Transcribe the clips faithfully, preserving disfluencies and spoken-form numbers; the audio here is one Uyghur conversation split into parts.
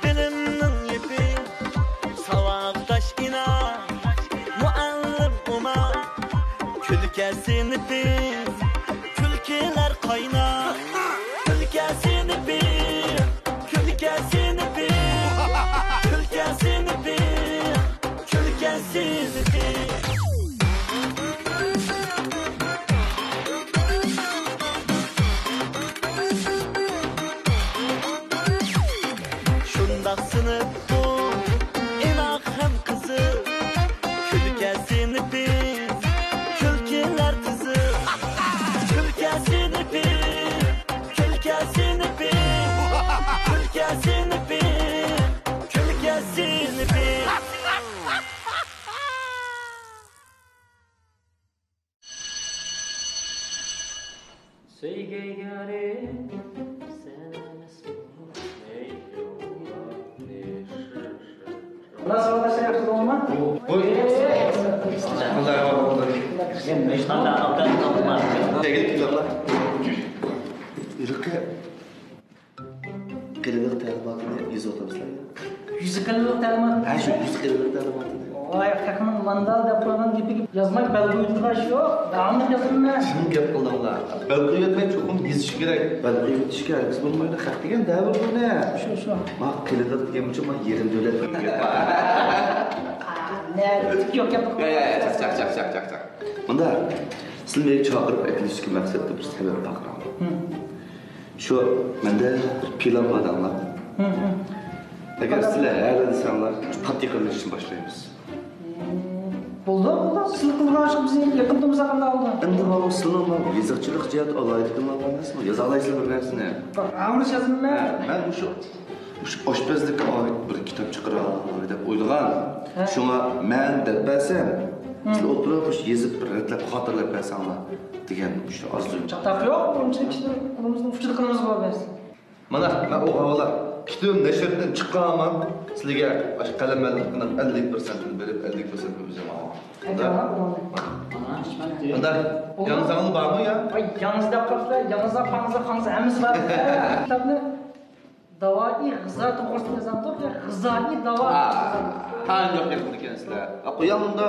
بىلىمنىڭ يىپى، ساۋاقداش ئىناق، مۇئەللىم ئوماق، كۈلكە سىنىپىم، كۈلكىلەر قايناق. كۈلكە سىنىپىم، كۈلكە سىنىپىم، كۈلكە سىنىپىم، كۈلكە سىنىپىم. شۇنداق سىنىپ بۇ، ئىناق ھەم قىزىق. كۈلكە سىنىپى، كۈلكىلەر تىزىق. كۈلكە سىنىپى، كۈلكە سىنىپى، كۈلكە سىنىپى، كۈلكە سىنىپى. سۆيگۈ يارى، سەن ئەمەسمۇ مەيلى ئۇلارنى شۇ، شۇ، شۇ. ئاللا ساۋاقداشلار ياخشى بولدىمۇ؟ بۇ، بۇ. قانداق ئەھۋال بولدى؟ قانداق ئەھۋال بولدى؟ تېگىل كېلىڭلار. يۈرۈككە. قېلىنلىق تەلىماتىنى يېزىۋاتامسىلەر؟ يۈز قېلىنلىق تەلىمات؟ ھە، شۇ يۈز قېلىنلىق تەلىماتىنى. ۋاي، خەقنىڭ ۋاندال دەپ قويغان گېپىگە يازماي بەل قويۇۋېتىدىغان ئىش يوق. داۋاملىق يازىمەن. شۇنى گەپ قىلدىڭلار. بەل قويۇۋەتمەي چوقۇم يېزىش كېرەك. بەل قويۇۋېتىشكە ھەرگىز بولمايدۇ. خەق دېگەن دەۋر بۇنى. شۇ، شۇ. ما قېلىنلىق دېگەن بىلەن ما يېرىم دۆلەت دېگەن گەپ بار. نە، يوق گەپ. يا، يا، يا، چاق، چاق، چاق، چاق، چاق. مۇنداق، سىلىنى چاقىرىپ ئەكېلىشتىكى مەقسەتتە بىر سەۋەب بار. ھە. شۇ، مەندە بىر پىلان بار دەڭلار. ھە، ھە. ئەگەر سىلەر ھە دېسەڭلار، تاتىقىنى ئىشنى باشلايمىز. بولدى، بولدى. سىلەر قىلغان ئىشقا بىز يېقىن تۇرمىساق قانداق بولىدۇ؟ ئەمدى ماۋۇ سىلەرنىڭ ماۋۇ يېزىقچىلىق جەھەتتە ئالاھىدىلىكىڭلار بار ئەمەسمۇ؟ يازالايسىلەر بىر نەرسىنى. ئاڭرىش يازىمەن. ھە، مەن مۇشۇ، مۇشۇ ئاشپەزلىككە ئائىت بىر كىتاب چىقىرالايمەن دەپ ئويلىغان. ھە. شۇڭا مەن دەپ بەرسەم، ھە، سىلەر ئولتۇرۇپ مۇشۇ يېزىپ بىر رەتلەپ خاتىرىلەپ بەرسەڭلار دېگەن مۇشۇ ئارزۇيۇم. چاتاق يوق، ئۇنچىلىك كىشىلەر قولىمىزنى ئۇچىدا قىلىمىز بۇ بىز. مانا، مەن ئۇ ھاۋالار كىتابىم نەشر ئېتىپ چىققان ھامان سىلىگە ئاشۇ قەلەم مەلەم قىلىپ ئەللىك پىرسەنتىنى بېرىپ، ئەللىك پىرسەنتىنى ئۆزۈم ئالغان. قانداق؟ ياڭزىڭلار بارمۇ يا؟ ۋاي، ياڭزا، پاڭزا، خاڭزا ھەممىسى بار. كىتابنى داۋائىي غىزا توغرىسىدا يازامدۇق يا غىزائىي داۋا؟ ھا، ھا، ياق، ياق، ئىكەنسىلەر. قوياڭ ئۇندا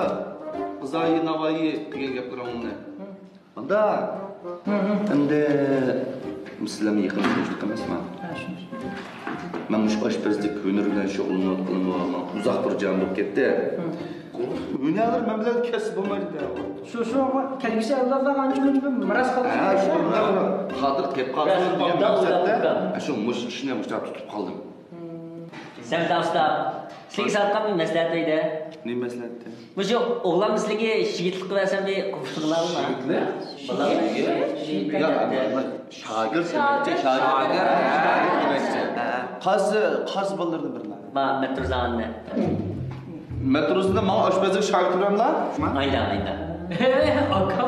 غىزائىي، ناۋائىي دېگەن گەپلىرىڭنى. ئانداق. ھە، ھە. ئەمدى سىلەرمۇ يېقىن تونۇشلۇق ئەمەسمۇ؟ ھە، شۇ، شۇ. مەن مۇشۇ ئاشپەزلىك ھۈنىرى بىلەن شۇغۇللىنىۋاتقىلىمۇ ئۇزاق بىر جان بولۇپ كەتتى. ھە. ھۈنەرلەر مەن بىلەن كەسىپ بولمايدۇ. شۇ، شۇ، كەلگۈسى ئەۋلادلارغا ئانچە-مۇنچە بىر مىراس قالدۇرۇش. ھە، شۇ، بۇنداق بىر خاتىرە قېلىپ قالسۇن دېگەن مەقسەتتە، ھە، شۇ مۇشۇ ئىشنى مۇشۇنداق تۇتۇپ قالدىم. سەمت ئۇستا، سىلىگە ساتقان بىر مەسلىھەت بەردى. نېمە مەسلىھەتتى؟ مۇشۇ ئوغلاننى سىلىگە شېھىتلىققا بەرسەم، بىر قوبۇل قىلىڭلارمۇ؟ شېھىتلىك؟ بالا. شېھىت؟ شېھىت. ياق، شاگىرت دېمەكچى، شاگىرت. شاگىرت، ھە، دېمەكچى. ھە. قازى، قازى بالىلىرىنى بىرمە. ما، مەترۇزاننى. مەترۇزنى ماڭا ئاشپەزلىك شاگىرت بېرەملا؟ ئايدا، ئايدا. ھە، ئاكا،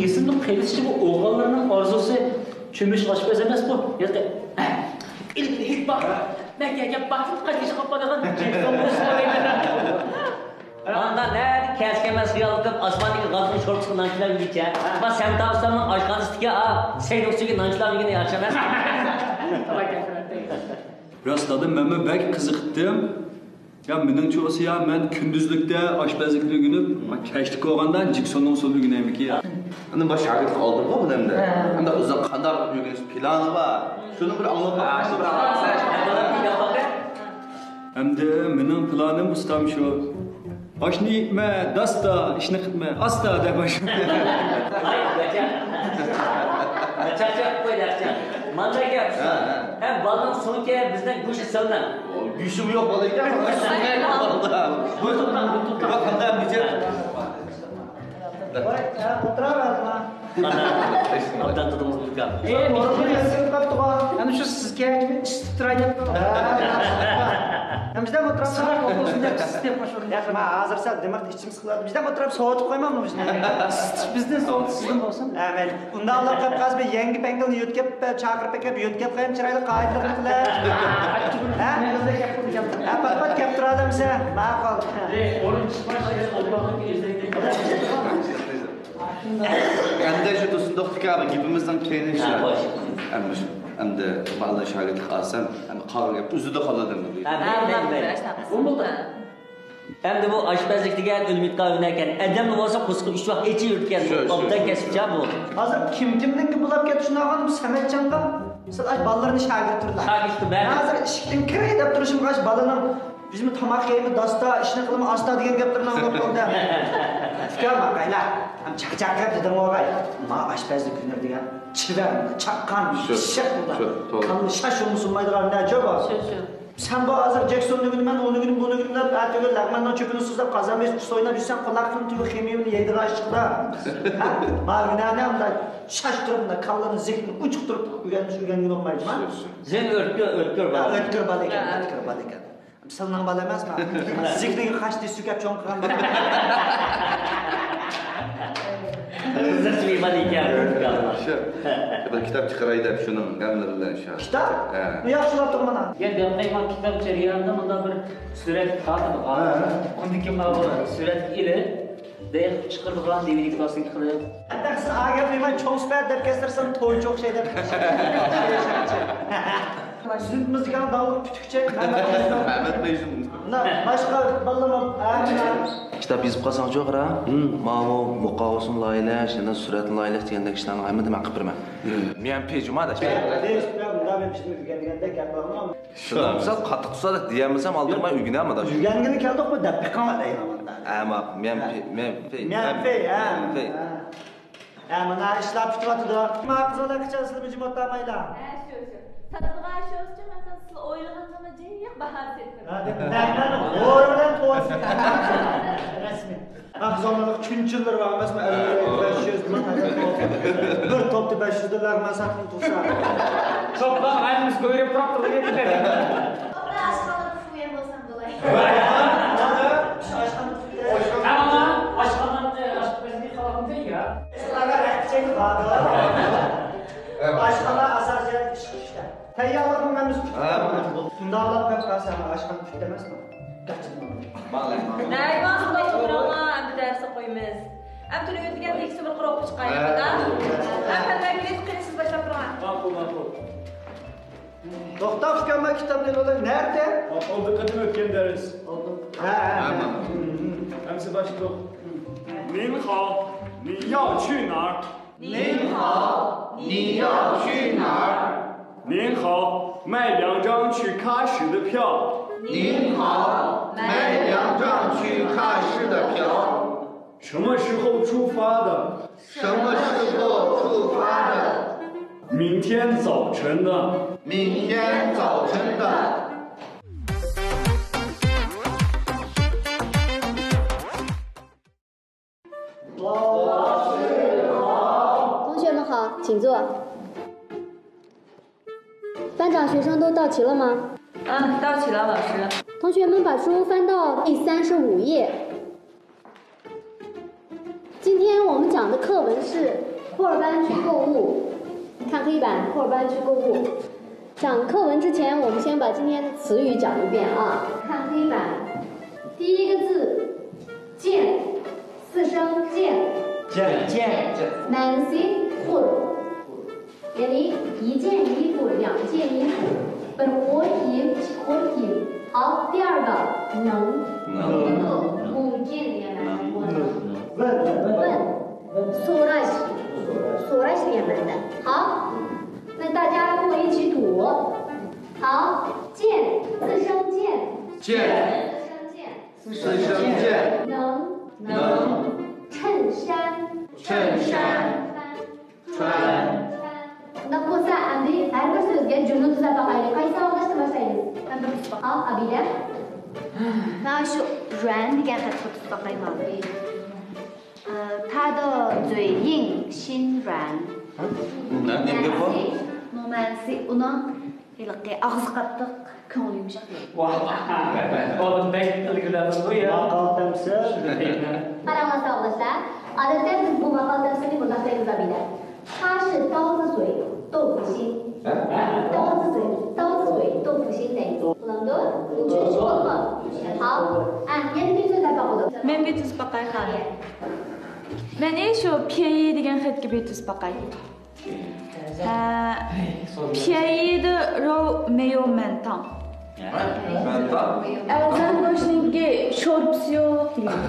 ئېسىمدە قېلىشىچە بۇ ئوغۇللارنىڭ ئارزۇسى چۆمۈچ ئاشپەز ئەمەس بۇ. ياقى، ئىلمىي بار، مەككەگە بار، قاچىشىپ قالىدىغان جېكسون بولسا. ئاندىن نەدە كەس كەلمەس خىيال قىلىپ، ئاسماندىكى غازنىڭ شورپىسىغا نان چىلاپ يېگۈچە، ما سەمت ئۇستامنىڭ ئاشخانىسىدىكى، ئا، سەينۇ ئۈستىگە نان چىلاپ يېگىنى ياخشى ئەمەس. راست دادا، مەنمۇ بەك قىزىقتىم. يا، مېنىڭچە بولسا، يا، مەن كۈندۈزلۈكتە ئاشپەزلىكنى ئۆگىنىپ، كەچلىك بولغاندا جېكسوننىڭ ئۇسسۇلىنى ئۆگىنەيمىكىن يا. ئەمدى باشقا شاگىرتقا ئالدىم غۇ بۇنى ئەمدى. ھە. ئەمدى ئۆزىنىڭ قانداق ئۆگىنىش پىلانى بار؟ شۇنى بىر ئاڭلاپ باقماقچى. ئەمدى مېنىڭ پىلانىم ئۇستام شۇ. ئاشنى يېمە داستا، ئىشنى قىلما ئاستا دەپ ئاشۇ. چاقچاق قوي، چاقچاق. مانداق گەپ. ھە، ھە. ھەم بالىنىڭ سوڭكى بىزنىڭ گۆشى سېلىنىڭ. گۆشىمۇ يوق بالا ئىكەن. بۇ توختاڭ، بۇ توختاڭ. ياق، قانداق بىچە؟ ۋاي، ئولتۇراۋەرسىڭ. ئابدان تۇتۇڭىز، ئۇكام. ئەنە شۇ سىزگە ئىسسىتىپ تۇراي دەپ. ھە، بىزدە ئولتۇرۇپ ساراق بولسۇن دەپ ئىسسىتىپ قويۇش ئورنىدا. ياق، مەن ھازىر سەل دىماق ئىچىم سىقىلىۋاتىدۇ. بىزدە ئولتۇرۇپ سوۋۇتۇپ قويماممۇ بىزنى؟ ئىسسىتىش بىزدىن سوۋۇتۇش سىزدىن بولسۇن. ھە، مەيلى. ئۇنداقلا قاپقاز بىر يەڭگە پەڭگىلنى يۆتكەپ، چاقىرىپ ئەكەپ، يۆتكەپ قويايمۇ چىرايلىق قائىدىلىك بىلەن. ھە؟ ھە، پات-پات كەپ تۇرالامسەن؟ ماقۇل. ئەمدى شۇ تۇرسۇندوق ئاكا، گېپىمىزنىڭ كەينى شۇ. ھە، خوش. ئەمدى شۇ. ئەمدى بالىنى شاگىرتلىققا ئالسام، ئەمدى قالغان گەپ ئۆزىدە قالىدۇ ئەمدى. ھە، ھە، بىلدىم، بىلدىم. بىلدىم. ئۇ بولدى. ئەمدى بۇ ئاشپەزلىك دېگەن ئۈنۈملۈك ھۈنەركەن. ئادەملا بولسا قورسىقى ئۈچ ۋاق ئېچىۋېرىدىكەن. شۇ، شۇ، ئوبدان شۇ، كەسىپچان شۇ. بۇ. ھازىر كىم كىمنىڭكى بولاپ كەتتى شۇنداق، بۇ سەمەتجانغا. سىلەر ئاش بالىلىرىنى شاگىرت تۇرلا. شاگىرت تۇر، بەلى. ھازىر ئىشىكتىن كىرەي دەپ تۇرۇشۇمغا ئاش بالىنىڭ بىزمۇ تاماق يەيمۇ داستا، ئىشنى قىلىمۇ ئاستا دېگەن گەپلىرىنى ئاڭلاپ قالدى. ئۇكام، قايلا. ھەم چاقچاق گەپ دېدىڭ ئوغاي. ما ئاشپەزلىك ھۈنىرى دېگەن چېۋەر، چاققان، شۇ، پىششىق بۇنداق. شۇ، توغرا. كاللا شاش يولمۇ سۇنمايدىغان ھۈنەر جوبا. شۇ، شۇ. سەن بۇ ھازىر جېكسون دېگىنىمەن، ئۇ دېگىنىم، بۇ دېگىنىم دەپ، ئەتىگۈن لەغمەننىڭ چۆپىنى سۇزاپ، قازان بېسىپ ئۇسسۇل ئويناپ يۈرسەڭ، قۇلاقلىرىڭ تۈۋى خېمىيەنى يەيدىغان ئىش چىقىدۇ. ھە؟ ما ھۈنەرنى ئۇنداق شاش تۇرۇپ، مۇنداق كاللىنى، زېھنىنى ئوچۇق تۇرۇپ ئۆگەنمىسە ئۆگەنگىلى بولمايدۇ. شۇ، شۇ. زېھنى ئۆتكۈر، ئۆتكۈر ھە، بالا. ئۆتكۈر بالا ئىكەن، ھە. ئۆتكۈر بالا ئىكەن. سىلنىڭ بالا ئەمەسمۇ؟ زېھنىگە قاچتى سۈكەپ چوڭ قىلغان بالا. قىزىق مېھمان ئىكەن. شۇ. بىر كىتاب چىقىراي دەپ شۇنىڭ غەملىرى بىلەن شۇ. كىتاب؟ ھە. ياخشىلاپ تۇرمانا. يا دەپ قويما، كىتاب جەريانىدا مۇنداق بىر سۈرەت تارتىدىغان. ھە. ئۇندىن كېيىن مانا بۇ سۈرەتكە ئېلىپ، دەيخ چىقىرىدىغان دىۋىدىگە پلاستىنكا قىلىپ. ھەتتا سىز ئاگەپ دېمەي، چوڭ سۈپەت دەپ كەتسىرسەم، تويچى ئوخشاي دەپ. سىزنىڭ مۇزىكانىڭ داۋۇت پۈتۈكچى، مەمەت مەجنۇن. مەمەت مەجنۇن. مۇنداق باشقا بالىلارمۇ، ھە، مۇنداق. كىتاب يېزىپ قالساڭ چوقۇرا، ماۋۇ مۇقاۋىسىنى لايىھەلەش، يەنە سۈرەتنى لايىھەلەش دېگەندەك ئىشلارنىڭ ھەممىنى مەن قىلىپ بېرىمەن. مېنىڭ پېي جۇما دەش. مۇنداق بىر ئىشنى ئۆگەنگەندەك گەپ بارمۇ؟ شۇنداق بولسا قاتتىق تۇتسا دېيەلمىسەم ئالدىرىماي ئۆگىنەمدۇ؟ ئۆگەنگىلى كەلدۇقمۇ دەپ بېقىڭ دەيمەن مۇنداق. ئەمما مەن پېي، مەن پېي، مەن پېي، ھە. مەن پېي. ھە. ھە، مانا ئىشلار پۈتۈۋاتىدۇ. ما قىزىڭلار قىچان سىلىمۇ جىم ئولتۇرمايلا. ھە، شۇ، شۇ. ساتىدىغان ئىشىڭىزچۇ، مەن سىلەر ئويلىغاندىنمۇ جىق باھا سېتىپ بېرىمەن. ھە، دەپ، مەن، مەن غور بىلەن توۋا سېتىپ. رەسمىي. ھە، بىز ئۇنىڭغا چۈنچۈنلىرى بار ئەمەسمۇ؟ ئەللىك، بەش يۈز، مىڭ قەدەر توۋا. بىر توپتا بەش يۈز دوللار مەن ساتقىلى تۇرسا. توپلام ھەممىمىز گۆرۈپ تۇراپ تۇرغان ئىدۇق. ئاشخانا تۇتۇپ يەم بولسام بولاي. ئاشخانا تۇتۇپ يەم. ئاشخانا، ئاشخانا، ئاشخانا قىلىپ يا. ئاشخانا ئاساسىي ئىش ئىشتە. تەييارلىقنىڭ ھەممىسى پۈتتى. ھە. شۇنداقلا قويۇپ قالسا ئاشخانا پۈتتى ئەمەسمۇ؟ نەي، باشلىق، باشلاپ تۇرۇڭلار، ئەمدى دەرسكە قويىمىز. ئەمدى تۈنۈگۈن دېگەندە ئىككىسى بىر قۇرۇق چىقايلى، ھە؟ ھە، پەنلەرگە كېلىپ قېنى سىز باشلاپ تۇرۇڭلار. ماقۇل، ماقۇل. توختا، ئۇكام، مانا كىتابنى ئېلىۋالاي. نەدە؟ ئالدىنقى قېتىم ئۆتكەن دەرس. ھە، ھە، ھە. ھە، مانا. ئەمسە باشلىدۇق. نىڭخاۋ، نىياۋ چۈنار. 您好，你要去哪儿？您好，买两张去喀什的票。您好，买两张去喀什的票。什么时候出发的？什么时候出发的？明天早晨的。明天早晨的。 同学们好，请坐。班长，学生都到齐了吗？嗯，到齐了，老师。同学们把书翻到第三十五页。今天我们讲的课文是《库尔班去购物》。 看黑板，库尔班去购物。讲课文之前，我们先把今天的词语讲一遍啊。看黑板，第一个字，见，四声见。见，见。 مەنىسى قۇر. يەنى 一件衣服، 两件衣服. بىر قۇر كىيىم، ئىككى قۇر كىيىم. 好，第二个，能。能。能够. مۇمكىن دېگەن مەنىدە. 问. 问. سوراش. سوراش دېگەن مەنىدە. 好，那大家跟我一起读。好，见，四声见。见。四声见。四声见。能。能。衬衫。衬衫。穿。 شۇنداق بولسا، ئەمدى ھەر بىر سۆزگە جۈملە تۈزۈپ باقايلى. قايسى ساۋاقداشتىن باشلايمىز؟ مەن بىر تۈزۈپ باقاي. ئابىدە. مانا شۇ 软 دېگەن خەتكە تۈزۈپ باقايمۇ؟ ئى، 他的嘴硬心软. نېمە گەپ بۇ؟ مەنىسى، مەنىسى ئۇنىڭ ھېلىقى ئاغزى قاتتىق، كۆڭلى يۇمشاق دېگەن. ۋاھ، ئۇنى بەك ئىلگىرىلەپ بۇ يا. ماقال تەمسىل. قاراڭلار ساۋاقداشلار، ئادەتتە بىز بۇ ماقال تەمسىلنى مۇنداق دەيمىز ئابىدە. 他是刀子嘴豆腐心. 刀子嘴، 刀子嘴豆腐心 دەيمىز. بولامدۇ؟ چۈشىنىشلىك بولدىمۇ؟ 好. ئە، يەنە كىم سۆزلەپ باقىدۇ؟ مەن بىر تۈزۈپ باقاي، خانىم. مەن شۇ 便宜 دېگەن خەتكە بىر تۈزۈپ باقاي. ئە، پيەيدە رو مېيو مەنتاڭ. مەنتاڭ؟ ئەزان گۆشنىڭكى شورپىسى يوق دېگەن.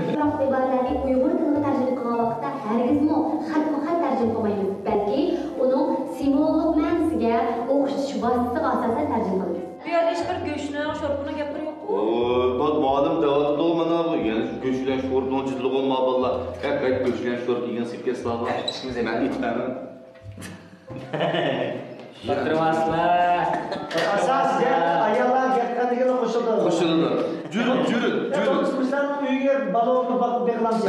بۇنداق ئىبارىلەرنى ئۇيغۇر تىلىغا تەرجىمە قىلغان ۋاقىتتا ھەرگىزمۇ خەتمۇ خەت تەرجىمە قىلمايمىز، بەلكى ئۇنىڭ سىمۋوللۇق مەنىسىگە ئوخشىتىش ۋاسىتىسىغا ئاساسەن تەرجىمە قىلىمىز. بۇ يەردە ھېچبىر گۆشنىڭ، شورپىنىڭ گەپلىرى يوققۇ؟ ئوي، بۇ مۇئەللىم دەۋاتىدۇ مانا بۇ. يەنە شۇ گۆش بىلەن شورپىنىڭ جىددىلىقى بولما بالىلار. ھەق، ھەق، گۆش بىلەن شورپا يېگەن سېلىپ كەتسىلا. مەن ئېيتىپ بەرمەن. ئولتۇرماسلار. ئاساس گەپ، ئاياللار گەپ قىلغاندا قوشۇلىدۇ. قوشۇلىدۇ. جۈرۈت، جۈرۈت، جۈرۈت. قوشۇلسىڭىز ئۆيگە بالا ئولتۇرۇپ باقىپ بېقىلامسىز.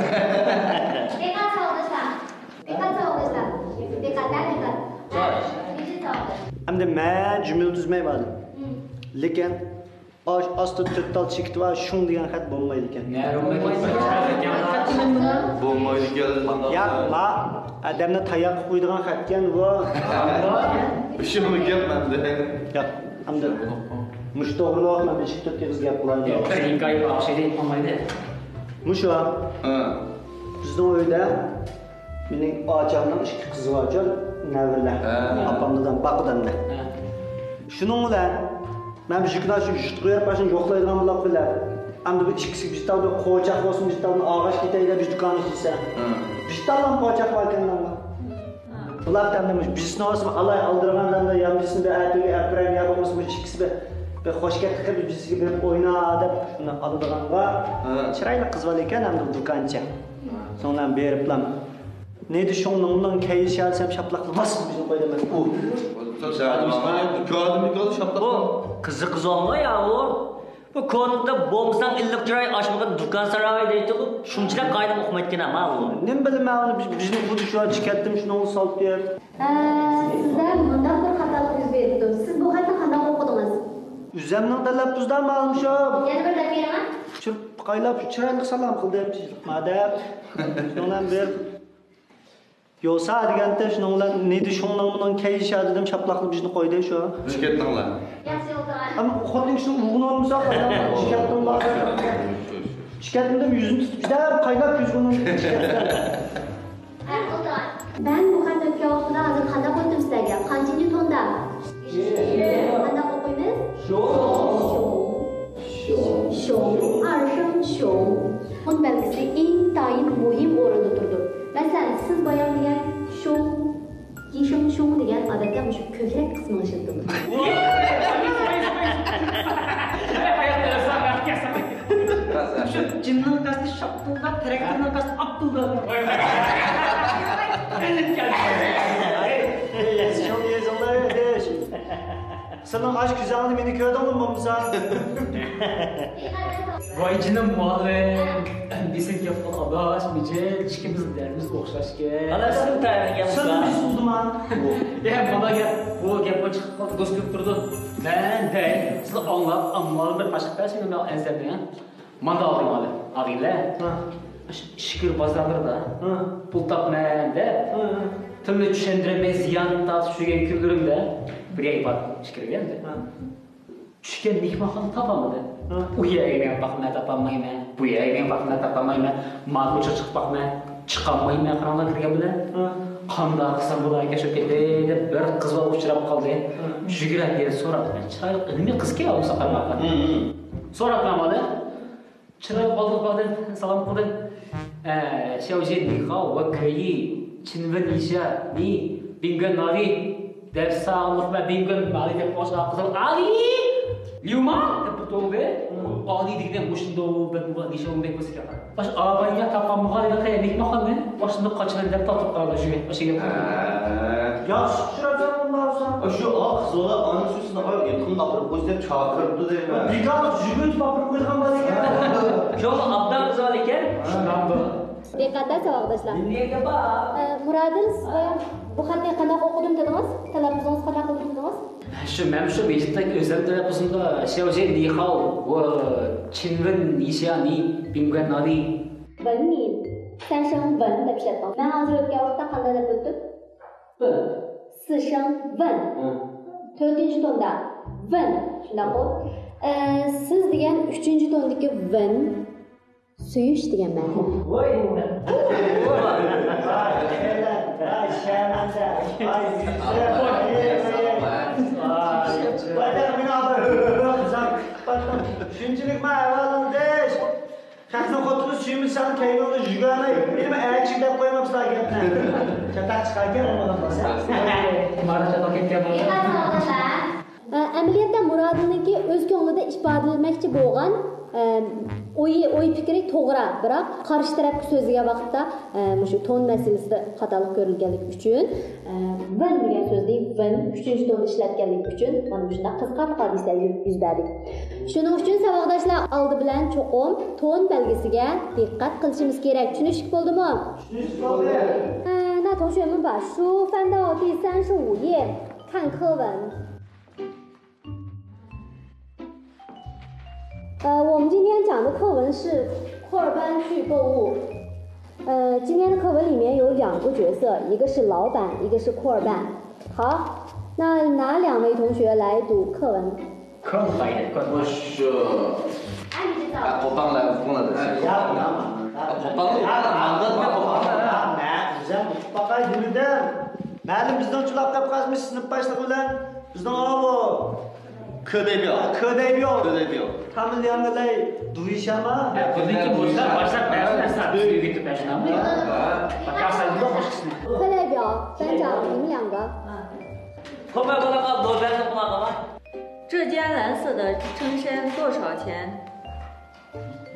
دىققەت ساۋاقداشلار. دىققەت ساۋاقداشلار. دىققەت، دىققەت. ھە، دىققەت ساۋاقداش. ئەمدى مەن جۈملە تۈزمەي بارىمەن. لېكىن ئاش ئاستىدا تۆت تال چېكىت بار، شۇڭ دېگەن خەت بولمايدىكەن. نە، بولمايدىكەن. بولمايدىكەن. ياق، ما ئادەمنى تاياققا قويىدىغان خەتكەن بۇ. بىشىمۇ گەپ مەندە. ياق، ئەمدى مۇشۇ توغرىلىق مەن بىر ئىككى تۆت ئېغىز گەپ قىلاي. ياق، بىر ھېكايە بار، شۇنى ئېيتمايلى. مۇشۇ. ھە. بىزنىڭ ئۆيدە مېنىڭ ئاچامنىڭ ئىككى قىزى بارچۇ، نەۋرىلەر. ھە. ئاپام دادام باقىدۇ ئەمدى. ھە. شۇنىڭ بىلەن مەن بىر كۈنى شۇ يۇرتقا بېرىپ، ماشىنا يوقلايدىغان بولۇپ بىلەن. ئەمدى بىر ئىككىسى بىر تال بىر قوچاق بولسۇن، بىر تالدىن ئاغاچ كېتەيلى، بىر دۇكان ئىچىسە. ھە. بىر تاللا قوچاق باركەن مانا. بۇلار ئەمدى مۇشۇ بىزنى ئالسىمۇ ئالاي، ئالدىرىغاندا يا بىزنى بىر ئەتىگە ئەپىرەم يا بولمىسا بىر ئىككىسى بىر، بىر خوش گەپ قىلىپ بىزگە بېرىپ ئوينا دەپ شۇنى ئالىدىغانغا. ھە. چىرايلىق قىز بالا ئىكەن ئەمدى دۇكانچى. ھە. شۇنىڭ بىلەن بېرىپلا نېدى شۇڭنىڭ كەيشا دېسەم شاپلاقلا باس بىزنى قويدى مەن. ئۇ. كۆردۈم، كۆردۈم، شاپلاق. بۇ قىزىق قىز ئوڭغا يا ئۇ. بۇ كونىدا بومساڭ ئىللىق چىراي ئاچمىغان دۇكان ساراي دەيتتىغۇ. شۇنچىلىك قائىدە ئۇقمايدىكەن ھە ئۇ. نېمە بىلىمەن ئۇنى، بىز، بىزنى خۇددى شۇ چىكەتتىم شۇنىڭغا سالتى. ئە، سىزدە مۇنداق بىر خاتالىق يۈز بېرىپتۇ. سىز بۇ خەتنى قانداق ئوقۇدىڭىز؟ ئۆزەمنىڭ تەلەپپۇزىدا مەلۇم شۇ. يەنە بىر دەپ بېرىڭە. چىرقايلاپ چىرايلىق سالام قىلدىم. مادەپ. شۇنىڭ بىر يوسا دېگەنتى، شۇنىڭ بىلەن نېدى شۇڭنىڭ بۇنىڭ كەيشا دېدىم، شاپلاقلا بىزنى قويدى شۇ. چىكەتنىڭلا. ياخشى ئولتۇرۇڭ. ئەمما خوتۇن كىشىنىڭ ئۇغۇنى بولمىسا، چىكەتنىڭلا. چىكەتنىڭ يۈزىنى تۇتۇپ، جۈدە قايناپ كۆزگە ئۇنىڭ چىكەتتە. مەن بۇ خەتنى ئۆتكەن ۋاقتىدا ھازىر قانداق ئوقۇتتۇم سىلەرگە؟ قانچىنچى توندا؟ قانداق ئوقۇيمىز؟ شوڭ. شوڭ. شوڭ. ئارشىڭ شوڭ. تون بەلگىسى ئىنتايىن مۇھىم ئورۇندا تۇرىدۇ. مەسىلەن، سىز بايام دېگەن شوڭ، يىشىڭ شوڭ دېگەن ئادەتتە مۇشۇ كۆكرەك قىسمىغا ئىشلىتىلىدۇ. شۇ جىمنىڭ قەستى شاپتۇلداپ، تىراكتورنىڭ قەستى ئاپتۇلداپ. سېنىڭ ئاش كۆزۈڭنى مېنى كۆردۈڭمۇ بولمىسا؟ ۋاي جېنىم مۇئەللىم، دېسەك گەپ قىل ئاداش، مىجىل، ئىككىمىز دەردىمىز ئوخشاشكەن. ئانا سىزنىڭ تەرىپىڭىز سىزنى بىز ئۇردۇما؟ يا مانا گەپ، بۇ گەپ چىقىپ قالدى، دوست كۆرۈپ تۇرىدۇ. مەن دەي، سىلەر ئاڭلاپ، ئاممىلارغا بىر پاش قىلىپ بەرسىڭىز مەن ئەنسىرىمەي. ماندا ئالدىڭ ھازىر، ئالدىڭلار. ھە. ئىچكىرى بازارلىرىدا ھە. پۇل تاپىمەن دەپ، ھە، ھە. تىلنى چۈشەندۈرەلمەي زىيان تارتىپ يۈرگەن كۈنلىرىمدە بىر يەرگە باردىم، ئىچكىرىگە ئەمدى. ھە. چۈشكەن مېھمانخانا تاپالمىدىم. ھە. ئۇ يەرگە مېڭىپ باقىمەن، تاپالمايمەن. بۇ يەرگە مېڭىپ باقىمەن، تاپالمايمەن. ماركوچىغا چىقىپ باقىمەن، چىقالمايمەن، قاراڭلار كىرگەن بىلەن. ھە. قانداق قىلسام بۇلارنى كەشىپ كېتەي دەپ بىر قىز بالا ئۇچراپ قالدى. ھە. يۈگۈرۈپ بېرىپ سوراپتىمەن. چىرايلىق، ئىلمىي قىزكەن، ئۇ ساقال-ماقال. ھە، ھە. سوراپتىمەن مانا. چىرايلىق بالدۇر باردىم، سالام قىلدىم. ئە، شياۋجيې نىخاۋ ۋە كېيى، چىنۋېن يىشيا نى، بىڭگۈەن نالى دەپ ساغلىق ۋە بىڭگۈەن مالى دەپ باشلاپ قىزىل ئالى! ليۇما! دەپ بىر توۋلىدى. ئالى دېگىنى مۇشۇنداق بەك نىشان بەك بولسا كېرەك. باش ئاغايىغا تاپالمىغان ئىدى، مېھمانخانىنى باشلىدى قاچىمەن دەپ تارتىپ قالدى شۇ، شۇ گەپ. ھە. ياخشى ئۇچراپسەن بۇنداق بولسا. شۇ ئاق زورا ئانا سۈيىسىنى قويۇپ، يېتىمنى ئاپىرىپ قويسا دەپ چاقىرىپتۇ دەيمەن. بىكارلىق يۈگۈرتۈپ ئاپىرىپ قويىدىغان بار ئىكەن. شۇڭا ئابدال قىزىۋال ئىكەن. شۇنداقمۇ؟ دىققەت ساۋاقداشلار. نېمە گەپ بار؟ ئە، مۇرادىل، سىز بايام بۇ خەتنى قانداق ئوقۇدۇم دېدىڭىز؟ تەلەپپۇزىڭىز قانداق قىلدىم دېدىڭىز؟ شۇ، مەن شۇ مىجىتتەك ئۆزۈم تەلەپپۇزۇمدا شياۋجيې نىخاۋ ۋە چىنۋېن يىشيا نى، بىڭگۈەن نالى. ۋېن نى، سەن شېڭ ۋېن دەپ ئىشلەتتىڭ. مەن ھازىر ئۆتكەن ۋاقىتتا قانداق دەپ ئۆتتۈم؟ ۋېن. سى شېڭ ۋېن. ھە. تۆتىنچى توندا. ۋېن. شۇنداققۇ؟ ئە، سىز دېگەن ئۈچىنچى توندىكى ۋېن. سۆيۈش دېگەن مەنىدە. ۋاي. شۇنچىلىك ما ئەۋالىڭدى. خەقنىڭ خوتۇنى سۆيمىسەڭ كەينىڭدىن يۈگۈرمەي، مېنىمۇ ئەركىشىك دەپ قويماپسىلەر گەپنى. چاتاق چىقاركەن ئۇنىڭدىن بولسا. مانا چاتاق كەتكەن بولسا. ئە، ئەمەلىيەتتە مۇرادىلنىڭكى ئۆز كۆڭلىدە ئىپادىلىمەكچى بولغان، ئە، ئويى، ئوي پىكرى توغرا، بىراق قارشى تەرەپكە سۆزلىگەن ۋاقىتتا، ئە، مۇشۇ تون مەسىلىسىدە خاتالىق كۆرۈلگەنلىكى ئۈچۈن، ئە، ۋېن دېگەن سۆزنى ۋېن ئۈچىنچى توندا ئىشلەتكەنلىكى ئۈچۈن مانا مۇشۇنداق قىزىقارلىق ھادىسىلەر يۈز بەردى. شۇنىڭ ئۈچۈن ساۋاقداشلار ئالدى بىلەن چوقۇم تون بەلگىسىگە دىققەت قىلىشىمىز كېرەك. چۈشىنىشلىك بولدىمۇ؟ چۈشىنىشلىك بولدى. 呃，那同学们把书翻到第三十五页，看课文。 呃，我们今天讲的课文是库尔班去购物。呃，今天的课文里面有两个角色，一个是老板，一个是库尔班。好，那哪两位同学来读课文？ كون خايدة، كون. مش، آه، قوبان لا، قوبان لا. قوبان لا. مەلۇم بىزنىڭ چۇلاپ قاپقانمىز سىنىپ باشلىقى بىلەن بىزنىڭ ئاۋۇ. كۆدەيبياۋ. كۆدەيبياۋ. كۆدەيبياۋ. تامىل ياڭگىلەي دۇيشاما. بىزنىڭكى بولسا باشلاپ بەرسىلەر سائەت بىزگە يېتىپ بەرسىلەرمۇ؟ باكاسەنگە قوشقىسىنى. 克雷表，班长，你们两个。 خوپ، بالا، لوبيانى قىلىڭلار. 这件蓝色的衬衫多少钱？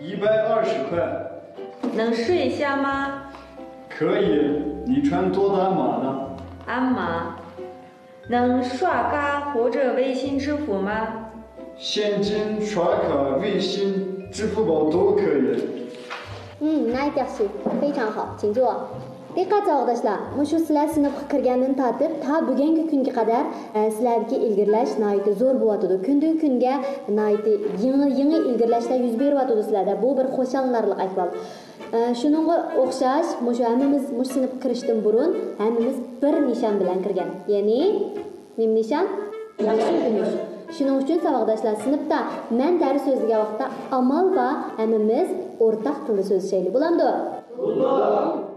一百二十块。能试一下吗？可以，你穿多大码呢？M码。能刷卡或者微信支付吗？现金、刷卡、微信、支付宝都可以。 ھىم، ناھايىتى ياخشى. 非常好. 请坐. دىققەت ساۋاقداشلار، مۇشۇ سىلەر سىنىپقا كىرگەندىن تارتىپ تا بۈگۈنكى كۈنگە قەدەر، ئە، سىلەردىكى ئىلگىرىلەش ناھايىتى زور بولۇۋاتىدۇ. كۈندىن كۈنگە ناھايىتى يېڭى، يېڭى ئىلگىرىلەشلەر يۈز بېرىۋاتىدۇ سىلەردە. بۇ بىر خۇشاللىنارلىق ئەھۋال. ئە، شۇنىڭغا ئوخشاش، مۇشۇ ھەممىمىز مۇشۇ سىنىپقا كىرىشتىن بۇرۇن ھەممىمىز بىر نىشان بىلەن كىرگەن. يەنى نېمە نىشان؟ ياخشى ئۆگىنىش. شۇنىڭ ئۈچۈن ساۋاقداشلار، سىنىپتا مەن دەرس سۆزلىگەن ۋاقىتتا ئامال بار ھەممىمىز ئورتاق تىلدا سۆزلىشەيلى. بولامدۇ؟ بولىدۇ.